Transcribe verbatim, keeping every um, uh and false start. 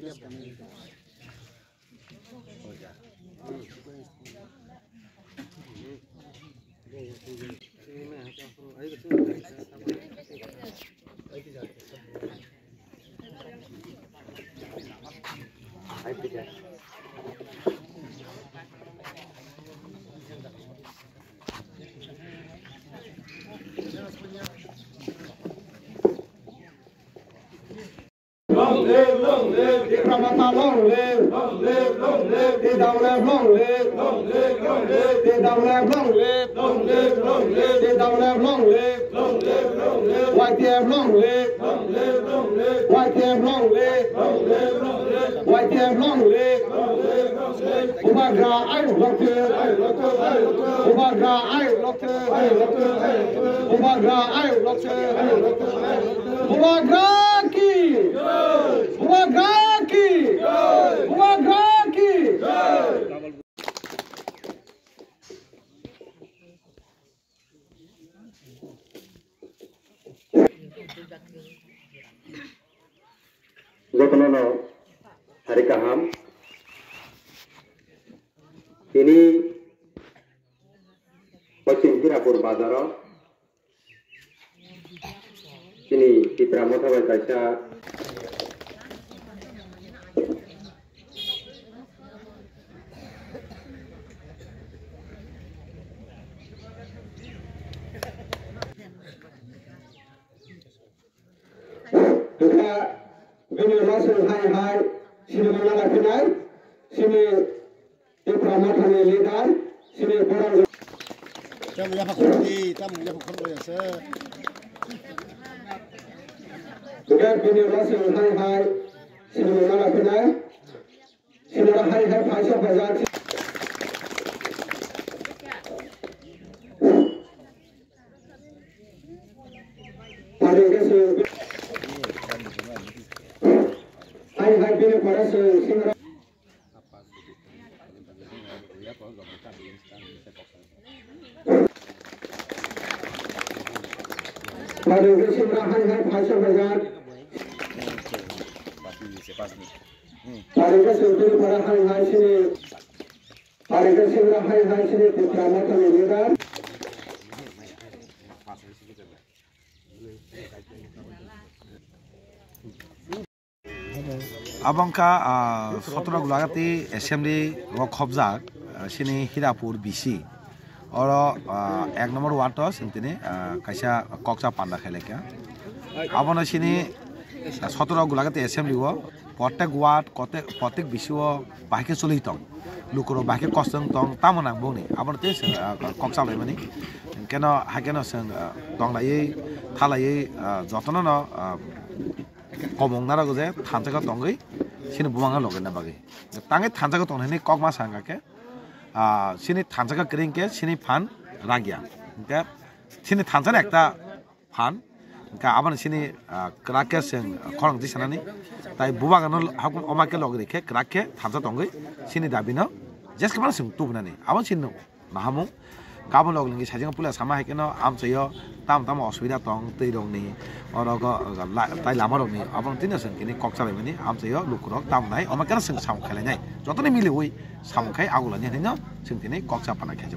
Long live, long live, Tipra Motha long live, long live, long live, T W F long live, long live, long live, T W F long live, long live, long live, T W F long live, long live, long live, Y T F long live, long live, long live, Y T F long live, long live, long live, Y T F long live, long live, long live. Bubagra ayuk lokthwng, Bubagra ayuk lokthwng, Bubagra ayuk lokthwng, Bubagra ki, Bubagra ki, Bubagra ki. Jotono no hari kaham. Tini Pochim Hirapur bazaro chini Tipra Motha bai kaisa Wngkha bini ulo chwng hai hai sinimung nana phinai, chini Tipra Mothani leader, chini borok. Tamo yapha khorokdi, tamo yapha khorokdi ase. Wngkha bini ulo chwng hai hai sinimung nana phinai. Sinara hai hai phaisa phaisa. Pari ke se. Hai hai bini para se sinara. Pari ke sinara hai hai phaisa phaisa. Pari ke se bini para hai hai sini. Pari ke singra hai hai sini Tipra Mothani leader. Abo wngkha, ah, sotoro Gulagati assembly o khobjak, ah, sini Hirapur B C. Oro, ah, ek number ward o chwng tini, ah, kaisa koksa panda khailai kha. Abono sini, ah, sotoro Gulagati assembly o protek ward, kote-, protek B C o bahai khe choli tong. Lukurok bahai khe kosto wng tong, tamo nang boni. Abono tei chwng, ah, kok salaimani. Hwnkeno, haikeno chwng, ah, tonglaiwi, thalaiwi, ah, jotono no, ah, komung narwk je thansa khe tongwi, chini bumang no logi na bagwi. Tangwi thansa khe tong hwnwi kok ma sa wngkha khe, ah, chini thansa khe kwrwi hwnkhe chini phan ragya. Hwnkhe chini thansa ni ekta phan. Hwnkhe aboni sini, ah, kwrak khe chwng khorang tisanani. Tai bubagano hakung oma khe logri khe kwrak khe thansa tongwi sini dabino jeske mano chwng tubunani. Abo chini nahamung. Gabon log lingwi sajingo puila sama hai kheno amchaio tam tam osubida tong twi rokni oro go, ah, la-, tai lama rokni abo tino chwng tini kok chalaimani amchaio lukurok tam nai oma khe chwng samung khailai nai. Jotoni miliwi samung khai agulani hwnwi no chwng tini kok cha pana khe.